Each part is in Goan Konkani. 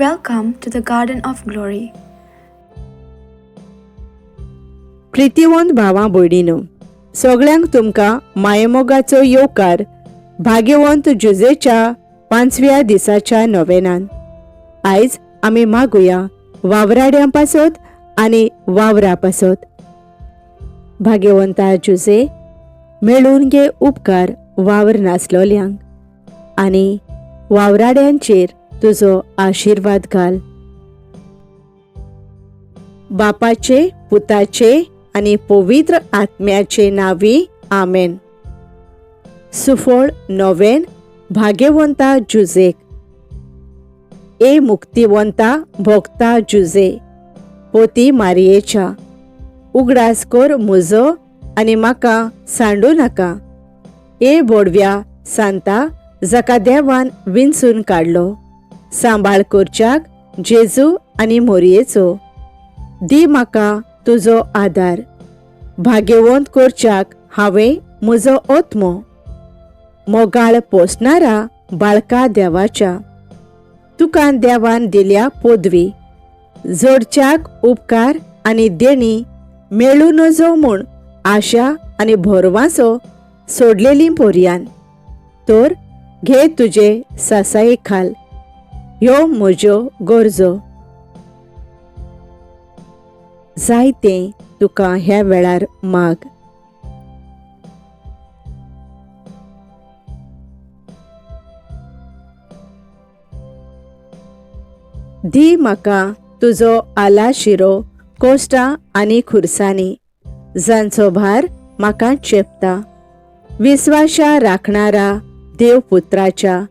Welcome to the Garden of Glory. प्रितीवंत भावां भयणीनो, सगळ्यांक तुमकां मायेमोगाचो येवकार भाग्यवंत जुजेच्या पांचव्या दिसाच्या नोवेनान. आयज आमी मागुया वावराड्यां पासत आनी वावरा पासत. भाग्यवंता जुजे, मेळून घे उपकार वावर नासलोल्यांक आनी वावराड्यांचेर तुजो आशिर्वाद घाल. बापाचे, पुताचे आनी पवित्र आत्म्याचे नांवी, आमेन. सुफळ नोवेन भाग्यवंता जुजेक. ए मुक्तिवंता भोगता जुजे, पोती मारयेच्या, उगडास कर म्हजो आनी म्हाका सांडू नाका. ए बोडव्या सांता, जाका देवान विंचून काडलो सांबाळ करच्याक जेजू आनी मोरयेचो, दी म्हाका तुजो आदार. भाग्यवंत करच्याक हांवें म्हजो आत्मो मोगाळ पोसणारा बाळका देवाच्या, तुका देवान दिल्या पदवी जोडच्याक उपकार आनी देणी मेळूं नजो म्हूण आशा आनी भरवासो सोडलेली पोरयान, तर घे तुजे सासाये खाल ह्यो म्हज्यो गरजो. जायतें तुका ह्या वेळार माग. दी म्हाका तुजो आला शिरो कोश्टां आनी खुरसांनी, जांचो भार म्हाका चेपता. विस्वाशा राखणारा देवपुत्राच्या,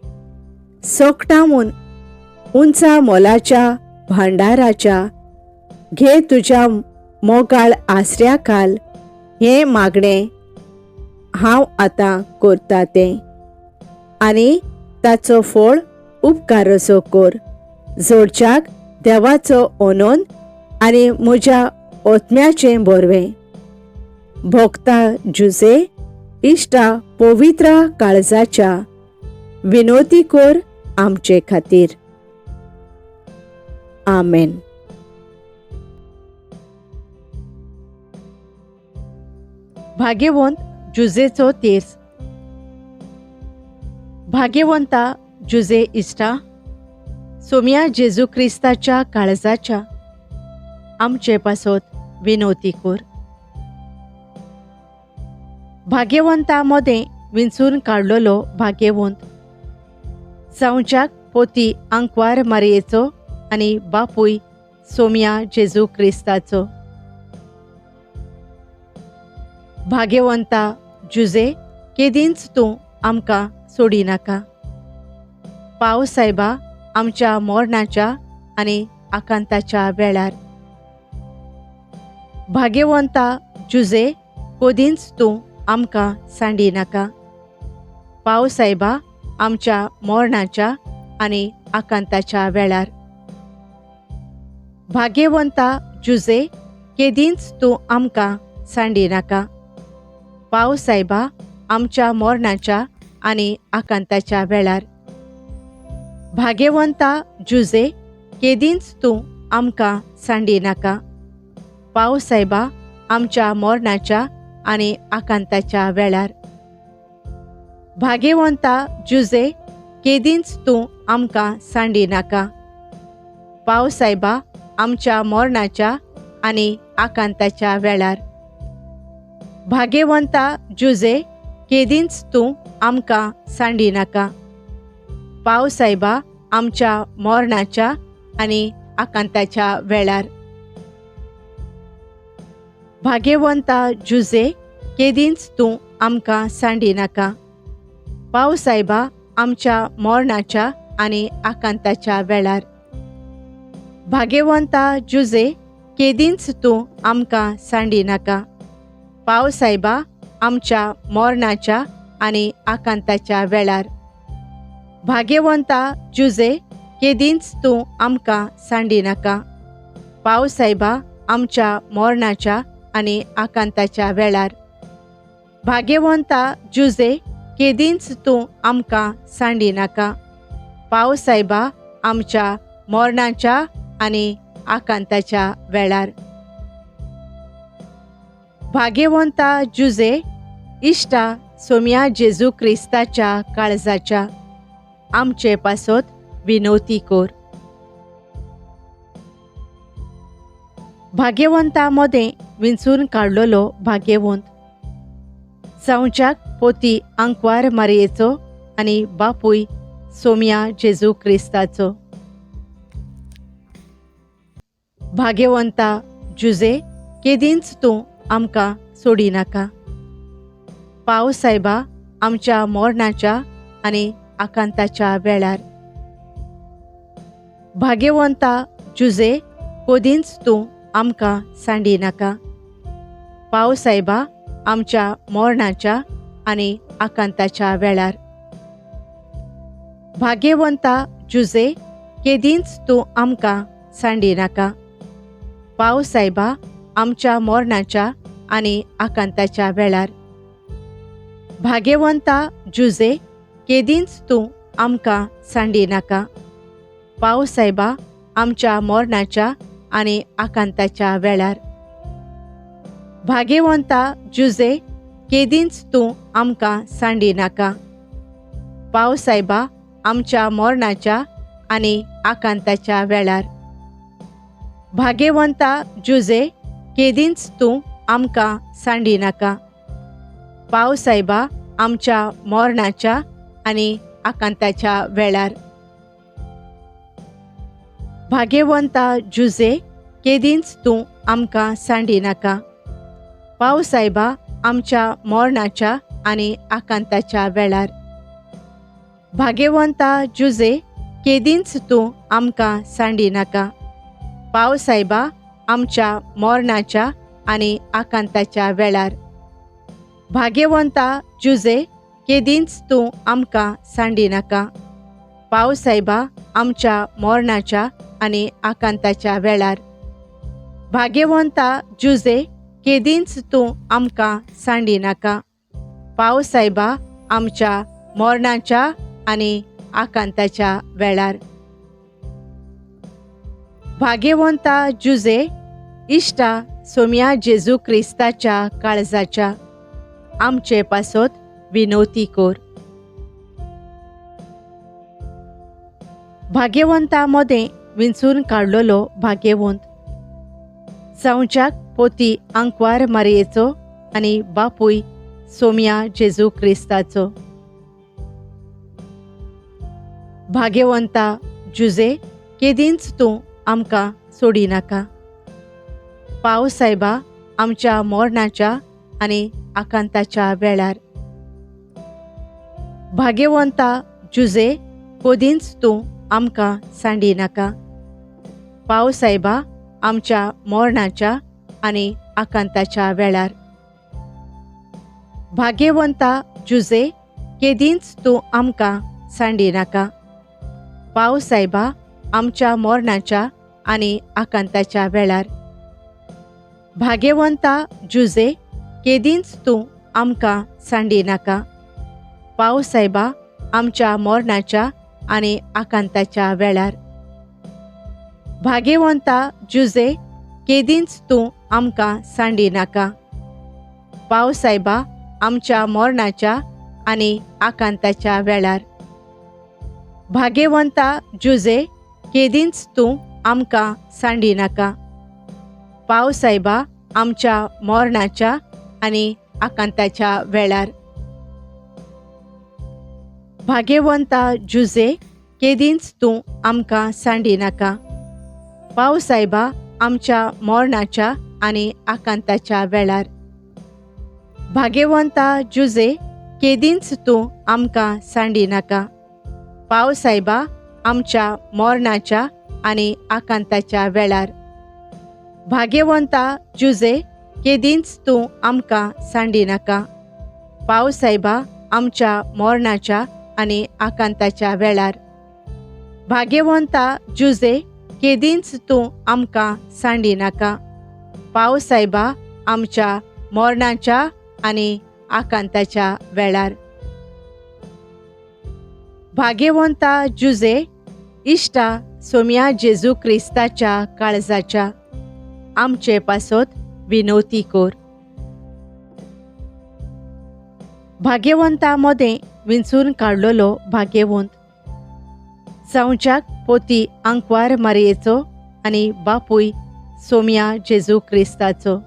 सोकटावून उंचा मोलाच्या भांडाराच्या, घे तुज्या मोगाळ आसऱ्या खाल हें मागणें हांव आतां करता तें, आनी ताचो फळ उपकारसो कर जोडच्याक देवाचो ओनोन आनी म्हज्या ओतम्याचें बोरवें. भोगता जुजे, इश्टा पवित्रा काळजाच्या, विनोती कर आमचे खातीर. आमेन. भाग्यवंत जुजेचो तेर्स. भाग्यवंता जुजे इश्टा, सोम्या जेजू क्रिस्ताच्या काळजाच्या, आमचे पासत विनोती कर. भाग्यवंता मदें विंचून काडलेलो भाग्यवंत जावच्याक पोती आंकवार मारयेचो आनी बापूय सोम्या जेजू क्रिस्ताचो. भाग्यवंता जुजे, केदींच तूं आमकां सोडिनाका. पाव सायबा आमच्या मरणाच्या आनी आकांताच्या वेळार. भाग्यवंता जुजे, केदींच तूं आमकां सांडिनाका. पाव सायबा आमच्या मरणाच्या आनी आकांताच्या वेळार. भाग्यवंता जुजे, केदींच तूं आमकां सांडिनाका. पाव सायबा आमच्या मरणाच्या आनी आकांताच्या वेळार. भाग्यवंता जुजे, केदींच तूं आमकां सांडिनाका. पाव सायबा आमच्या मरणाच्या आनी आकांताच्या वेळार. भाग्यवंता जुजे, केदींच तूं आमकां सांडिनाका. पाव सायबा आमच्या मरणाच्या आनी आकांताच्या वेळार. भाग्यवंता जुजे, केदींच तूं आमकां सांडिनाका. पाव सायबा आमच्या मरणाच्या आनी आकांताच्या वेळार. भाग्यवंता जुजे, केदींच तूं आमकां सांडिनाका. पाव सायबा आमच्या मरणाच्या आनी आकांताच्या वेळार. भाग्यवंता जुजे, केदींच तूं आमकां सांडिनाका. पाव सायबा आमच्या मरणाच्या आनी आकांताच्या वेळार. भाग्यवंता जुजे, केदींच तूं आमकां सांडिनाका. पाव सायबा आमच्या मरणाच्या आनी आकांताच्या वेळार. भाग्यवंता जुजे, केदींच तूं आमकां सांडिनाका. पाव सायबा आमच्या मोरणाच्या आनी आकांताच्या वेळार. भाग्यवंता जुजे, इश्टा सोम्या जेजू क्रिस्ताच्या काळजाच्या, आमचे पासत विनवती कोर. भाग्यवंता मदें विंचून काडलेलो भाग्यवंत, जावच्याक पोती आंकवार मारयेचो आनी बापूय सोम्या जेजू क्रिस्ताचो. भाग्यवंता जुजे, केदींच तूं आमकां सोडिनाका. पाव सायबा आमच्या मोरणाच्या आनी आकांताच्या वेळार. भाग्यवंता जुजे, कोदींच तूं आमकां सांडिनाका. पाव सायबा आमच्या मोरणाच्या आनी आकांताच्या वेळार. भाग्यवंता जुजे, केदींच तूं आमकां सांडिनाका. पाव सायबा आमच्या मोरणाच्या आनी आकांताच्या वेळार. भाग्यवंता जुजे, केदींच तूं आमकां सांडिनाका. पाव सायबा आमच्या मोरणाच्या आनी आकांताच्या वेळार. भाग्यवंता जुजे, केदींच तूं आमकां सांडिनाका. पाव सायबा आमच्या मोरणाच्या आनी आकांताच्या वेळार. भाग्यवंता जुजे, केदींच तूं आमकां सांडिनाका. पाव सायबा आमच्या मोरणाच्या आनी आकांताच्या वेळार. भाग्यवंता जुजे, केदींच तूं आमकां सांडिनाका. पाव सायबा आमच्या मोरणाच्या आनी आकांताच्या वेळार. भाग्यवंता जुजे, केदींच तूं आमकां सांडिनाका. पाव सायबा आमच्या मोरणाच्या आनी आकांताच्या वेळार. भाग्यवंता जुजे, केदींच तूं आमकां सांडिनाका. पाव सायबा आमच्या मोरणाच्या आनी आकांताच्या वेळार. भाग्यवंता जुजे, केदींच तूं आमकां सांडिनाका. पाव सायबा आमच्या मोरणाच्या आनी आकांताच्या वेळार. भाग्यवंता जुजे, इश्टा सोम्या जेजू क्रिस्ताच्या काळजाच्या, आमचे पासत विनवती कोर. भाग्यवंता मदें विंचून काडलेलो भाग्यवंत, जावच्याक पोती आंकवार मारयेचो आनी बापूय सोम्या जेजू क्रिस्ताचो. भाग्यवंता जुजे, केदींच तूं आमकां सोडिनाका. पाव सायबा आमच्या मोरणाच्या आनी आकांताच्या वेळार. भाग्यवंता जुजे, कोदींच तूं आमकां सांडिनाका. पाव सायबा आमच्या मोरणाच्या आनी आकांताच्या वेळार. भाग्यवंता जुजे, केदींच तूं आमकां सांडिनाका. पाव सायबा आमच्या मोरणाच्या आनी आकांताच्या वेळार. भाग्यवंता जुजे, केदींच तूं आमकां सांडिनाका. पाव सायबा आमच्या मोरणाच्या आनी आकांताच्या वेळार. भाग्यवंता जुजे, केदींच तूं आमकां सांडिनाका. पाव सायबा आमच्या मोरणाच्या आनी आकांताच्या वेळार. भाग्यवंता जुजे, केदींच तूं आमकां सांडिनाका. पाव सायबा आमच्या मोरणाच्या आनी आकांताच्या वेळार. भाग्यवंता जुजे, केदींच तूं आमकां सांडिनाका. पाव सायबा आमच्या मोरणाच्या आनी आकांताच्या वेळार. भाग्यवंता जुजे, केदींच तूं आमकां सांडिनाका. पाव सायबा आमच्या मोरणाच्या आनी आकांताच्या वेळार. भाग्यवंता जुजे, केदींच तूं आमकां सांडिनाका. पाव सायबा आमच्या मोरणाच्या आनी आकांताच्या वेळार. भाग्यवंता जुजे, केदींच तूं आमकां सांडिनाका. पाव सायबा आमच्या मोरणाच्या आनी आकांताच्या वेळार. भाग्यवंता जुजे, इश्टा सोमया जेजू क्रिस्ताच्या काळजाच्या, आमचे पासत विनवती कोर. भाग्यवंता मदें विंचून काडलेलो भाग्यवंत जावच्याक पोती आंकवार मारयेचो आनी बापूय सोमया जेजू क्रिस्ताचो.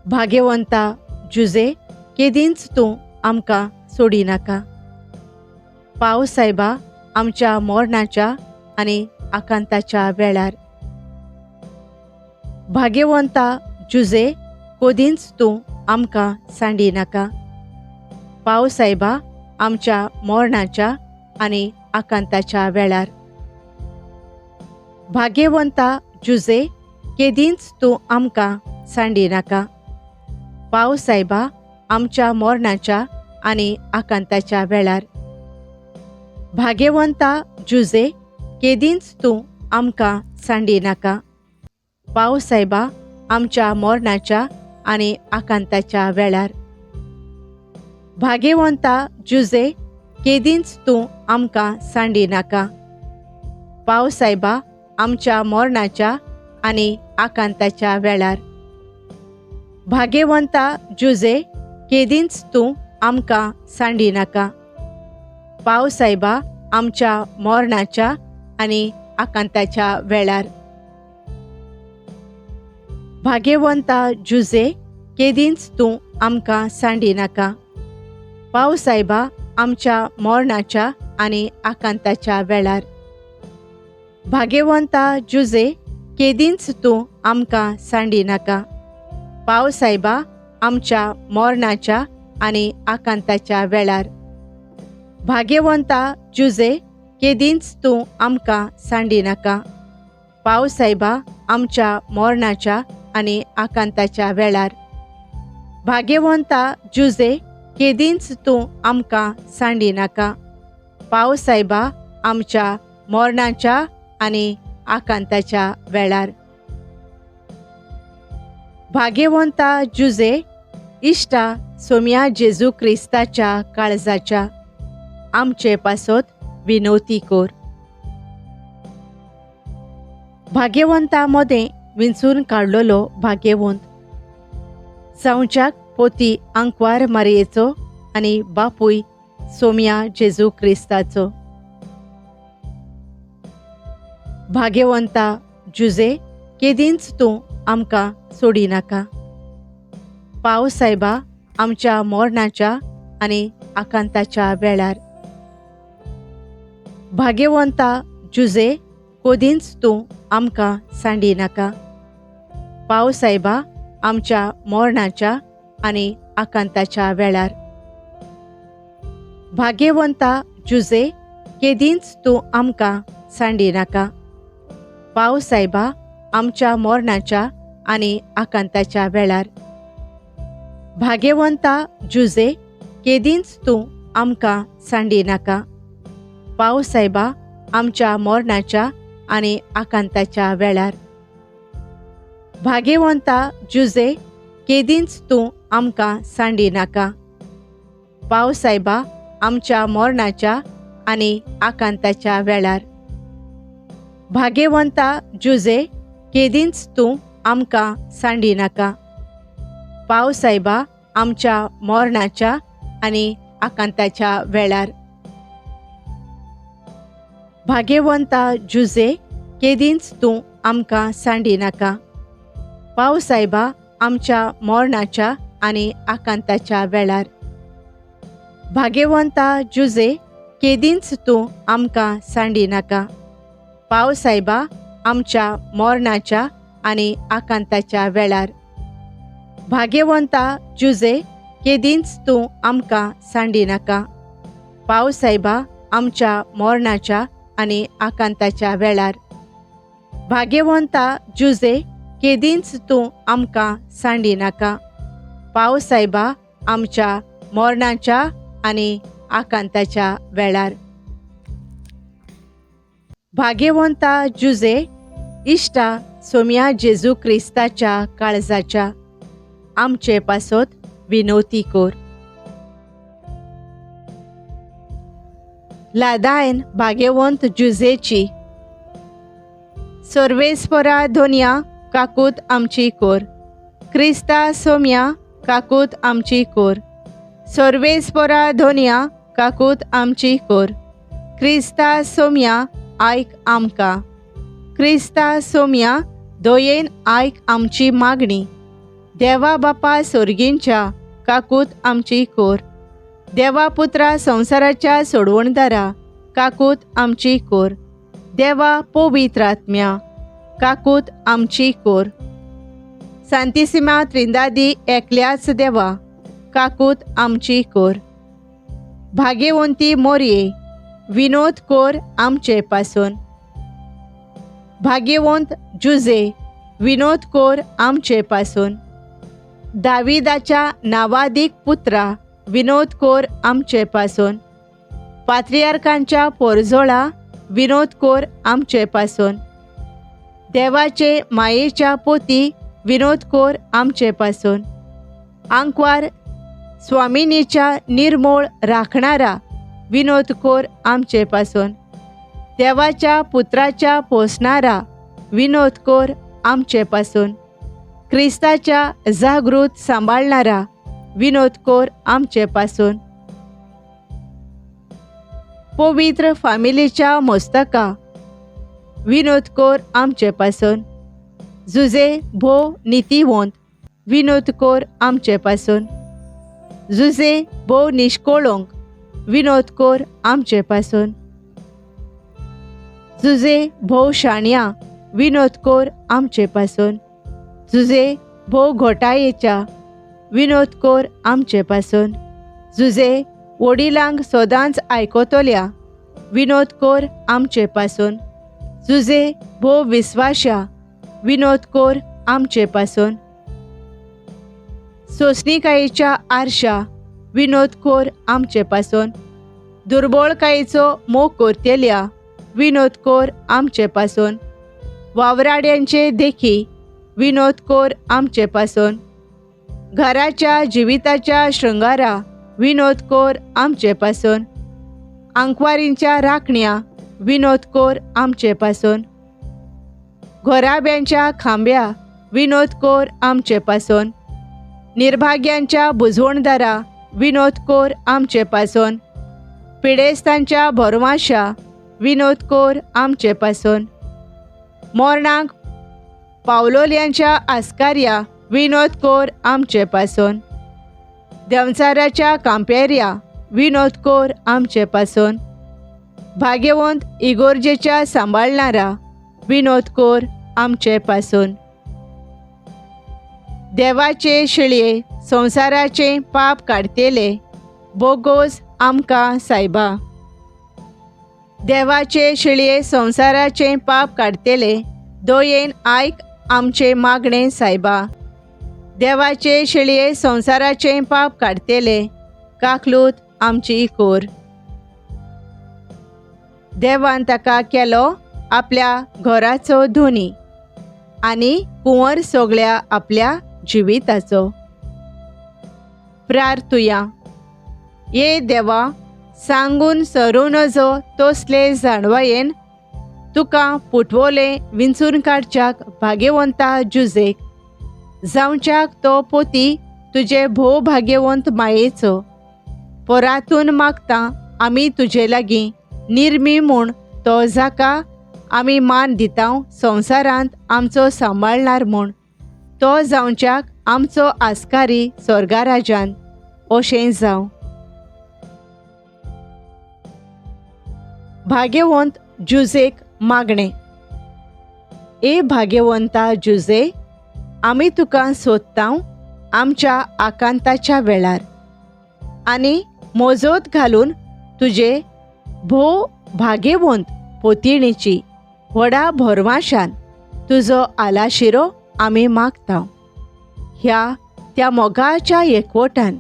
भाग्यवंता जुजे, केदींच तूं आमकां सोडिनाका. पाव सायबा आमच्या मरणाच्या आनी आकांताच्या वेळार. भाग्यवंता जुजे, कोदींच तूं आमकां सांडिनाका. पाव सायबा आमच्या मरणाच्या आनी आकांताच्या वेळार. भाग्यवंता जुजे, केदींच तूं आमकां सांडिनाका. पाव सायबा आमच्या मरणाच्या आनी आकांताच्या वेळार. भाग्यवंता जुजे, केदींच तूं आमकां सांडिनाका. पाव सायबा आमच्या मरणाच्या आनी आकांताच्या वेळार. भाग्यवंता जुजे, केदींच तूं आमकां सांडिनाका. पाव सायबा आमच्या मरणाच्या आनी आकांताच्या वेळार. भाग्यवंता जुजे, केदींच तूं आमकां सांडिनाका. पाव सायबा आमच्या मरणाच्या आनी आकांताच्या वेळार. भाग्यवंता जुजे, केदींच तूं आमकां सांडिनाका. पाव सायबा आमच्या मरणाच्या आनी आकांताच्या वेळार. भाग्यवंता जुजे, केदींच तूं आमकां सांडिनाका. पाव सायबा आमच्या मरणाच्या आनी आकांताच्या वेळार. भाग्यवंता जुजे, केदींच तूं आमकां सांडिनाका. पाव सायबा आमच्या मरणाच्या आनी आकांताच्या वेळार. भाग्यवंता जुजे, केदींच तूं आमकां सांडिनाका. पाव सायबा आमच्या मरणाच्या आनी आकांताच्या वेळार. भाग्यवंता जुजे, इश्टा सोमया जेजू क्रिस्ताच्या काळजाच्या, आमचे पासत विनवती कोर. भाग्यवंता मदें विंचून काडलेलो भाग्यवंत जावच्याक पोती आंकवार मारयेचो आनी बापूय सोमया जेजू क्रिस्ताचो. भाग्यवंता जुजे, केदींच तूं आमकां सोडिनाका. पाव सायबा आमच्या मरणाच्या आनी आकांताच्या वेळार. भाग्यवंता जुजे, कोदींच तूं आमकां सांडिनाका. पाव सायबा आमच्या मरणाच्या आनी आकांताच्या वेळार. भाग्यवंता जुजे, केदींच तूं आमकां सांडिनाका. पाव सायबा आमच्या मरणाच्या आनी आकांताच्या वेळार. भाग्यवंता जुजे, केदींच तूं आमकां सांडिनाका. पाव सायबा आमच्या मरणाच्या आनी आकांताच्या वेळार. भाग्यवंता जुजे, केदींच तूं आमकां सांडिनाका. पाव सायबा आमच्या मरणाच्या आनी आकांताच्या वेळार. भाग्यवंता जुजे, केदींच तूं आमकां सांडिनाका. पाव सायबा आमच्या मरणाच्या आनी आकांताच्या वेळार. भाग्यवंता जुजे, केदींच तूं आमकां सांडिनाका. पाव सायबा आमच्या मरणाच्या आनी आकांताच्या वेळार. भाग्यवंता जुजे, केदींच तूं आमकां सांडिनाका. पाव सायबा आमच्या मरणाच्या आनी आकांताच्या वेळार. भाग्यवंता जुजे, केदींच तूं आमकां सांडिनाका. पाव सायबा आमच्या मरणाच्या आनी आकांताच्या वेळार. भाग्यवंता जुजे, केदींच तूं आमकां सांडिनाका. पाव सायबा आमच्या मरणाच्या आनी आकांताच्या वेळार. भाग्यवंता जुजे, इश्टा सोमया जेजू क्रिस्ताच्या काळजाच्या, आमचे पासत विनवती कोर. लादायन भाग्यवंत जुजेची. सर्वेस्परा धोनया काकूत आमची कोर. क्रिस्ता सोम्या काकूत आमची कोर. सर्वेस्परा धोनया काकूत आमची कोर. क्रिस्ता सोम्या आयक आमकां. क्रिस्ता सोम्या दयेन आयक आमची मागणी. देवा बापा सोर्गींच्या काकूत आमची कोर. देवा पुत्रा संवसाराच्या सोडवणदारा काकूत आमची कोर. देवा पवित्र आत्म्या काकूत आमची कोर. सांतिसिमा त्रिंदादी एकल्याच देवा काकूत आमची कोर. भाग्यवंती मोरये विनोद कोर आमचे पासून. भाग्यवंत जुजे विनोद कोर आमचे पासून. दाविदाच्या नावादीक पुत्रा विनोद कोर आमचे पासून. पात्रियार्कांच्या पोरजोळा विनोद कोर आमचे पासून. देवाचे मायेच्या पोती विनोद कोर आमचे पासून. आंकवार स्वामिनीच्या निर्मोळ राखणारा विनोद कोर आमचे पासून. देवाच्या पुत्राच्या पोसणारा विनोद कोर आमचे पासून. क्रिस्ताच्या जागृत सांबाळणारा विनोद कोर आमचे पासून. पवित्र फामिलीच्या मोस्तका विनोद कोर आमचे पासून. जुजे भोव नितीवंत विनोद कोर आमचे पासून. जुजे भोव निश्कोळोंक विनोद कोर आमचे पासून. जुजे भोव शाण्या विनोद कोर आमचे पासून. जुजे भोव घोटायेच्या विनोद कोर आमचे पासून. जुजे वडिलांक सदांच आयकतल्या विनोद कोर आमचे पासून. जुजे भोव विस्वाश्या विनोद कोर आमचे पासून. सोंसणीकायेच्या आरशा विनोद कोर आमचे पासून. दुर्बळकायेचो मोग करतल्या विनोद कोर आमचे पासून. वावराड्यांचे देखी विनोद कोर आमचे पासून. घराच्या जिविताच्या शृंगारा विनोद कोर आमचे पासून. आंकवारींच्या राखण्या विनोद कोर आमचे पासून. घोराब्यांच्या खांब्या विनोद कोर आमचे पासून. निर्भाग्यांच्या बुजवणदारा विनोद कोर आमचे पासून. पिडेस्तांच्या भरवाशा विनोद कोर आमचे पासून. मोरणाक पावलोल्यांच्या आस्कार्या विनोद कोर आमचे पासून. देंवचाराच्या कांपेर्या विनोद कोर आमचे पासून. भाग्यवंत इगोर्जेच्या सांबाळणारा विनोद कोर आमचे पासून. देवाचे शिळये संवसाराचें पाप काडतेले बोगोस आमकां सायबा. देवाचे शिळये संवसाराचें पाप काडतेले दयेन आयक आमचें मागणें सायबा. देवाचे शिळये संवसाराचें पाप काडतेले काकलूत आमची कोर. देवान ताका केलो आपल्या घराचो धोनी आनी कुंवर सगळ्या आपल्या जिविताचो. प्रार्थुया. ये देवा, सांगून सरूं नजो तसले जाणवायेन तुका पुटवोलें विंचून काडच्याक भाग्यवंता जुजेक जावच्याक तो पोती तुजे भोव भाग्यवंत मायेचो. पोरातून मागता आमी तुजे लागीं निर्मी म्हूण तो जाका आमी मान दिता संवसारांत आमचो सांबाळणार म्हूण तो जावच्याक आमचो आस्कारी स्वर्गाराजान. अशें जावं. भाग्यवंत जुजेक मागणें. ए भाग्यवंता जुजे, आमी तुका सोदता आमच्या आकांताच्या वेळार आनी मोजोत घालून तुजे भोव भाग्यवंत पोतिणीची व्हडा भरवाशान तुजो आलाशिरो आमी मागता. ह्या त्या मोगाच्या एकवटान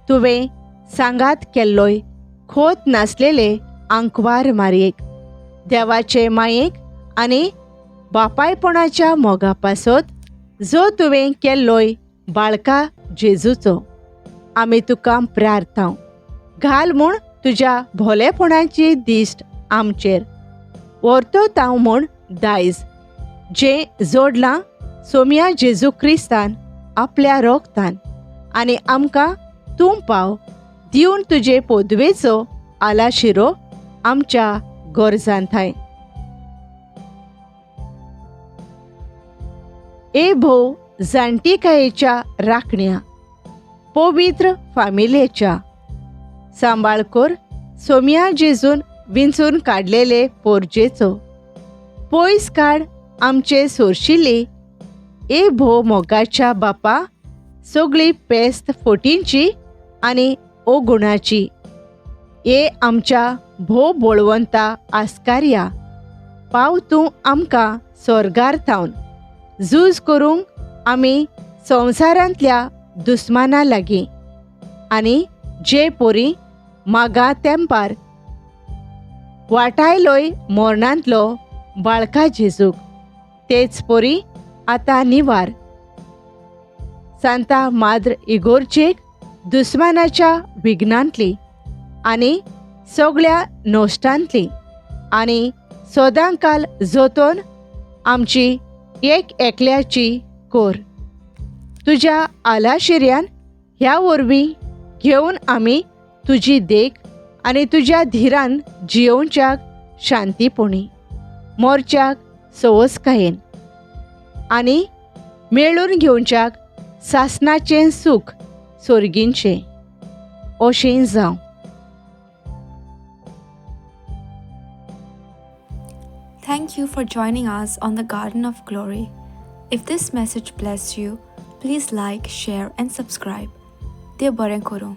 तुवें सांगात केल्लोय खोत नासलेले आंकवार मारयेक देवाचे मायेक आनी बापायपणाच्या मोगा पासत जो तुवें केल्लोय बाळका जेजूचो आमी तुका प्रार्थांव घाल म्हूण तुज्या भोलेपणाची दिश्ट आमचेर व्हरतो म्हूण दायज जें जोडलां सोम्या जेजू क्रिस्तान आपल्या रोगतान आनी आमकां तूं पाव दिवन तुजे पोदवेचो आलाशिरो आमच्या गरजान थाय. ए भोव जाणटीकायेच्या राखण्या पवित्र फामिलेच्या सांबाळ कर सोम्या जेजून विंचून काडलेले पोरजेचो पयस काड आमचे सोरशिल्ली. ए भोव मोगाच्या बापा सगळी पेस्त फोटींची आनी ओगुणाची. ए आमच्या भोव बळवंता आस्कार्या पाव तूं आमकां स्वर्गार थावन झूज करूंक आमी संवसारांतल्या दुस्माना लागीं आनी जे पोरी मागा तेंपार वाटायलोय मोरणांतलो बाळका जेजूक तेच पोरी आतां निवार सांता माद्र इगोर्जेक दुस्मानाच्या विघ्नांतली आनी सगळ्या नोश्टांतली आनी सदांकाल जोतोन आमची एक एकल्याची कोर तुज्या आलाशिऱ्यान ह्या वरवीं घेवन आमी तुजी देख आनी तुज्या धिरान जियोवच्याक शांतीपणी मोर्च्याक सवसकायेन आनी मेळून घेवच्याक सासनाचें सूख सोर्गींचें अशें जावं. Thank you for joining us on the Garden of Glory. If this message blessed you, please like, share, and subscribe. देव बरें करूं.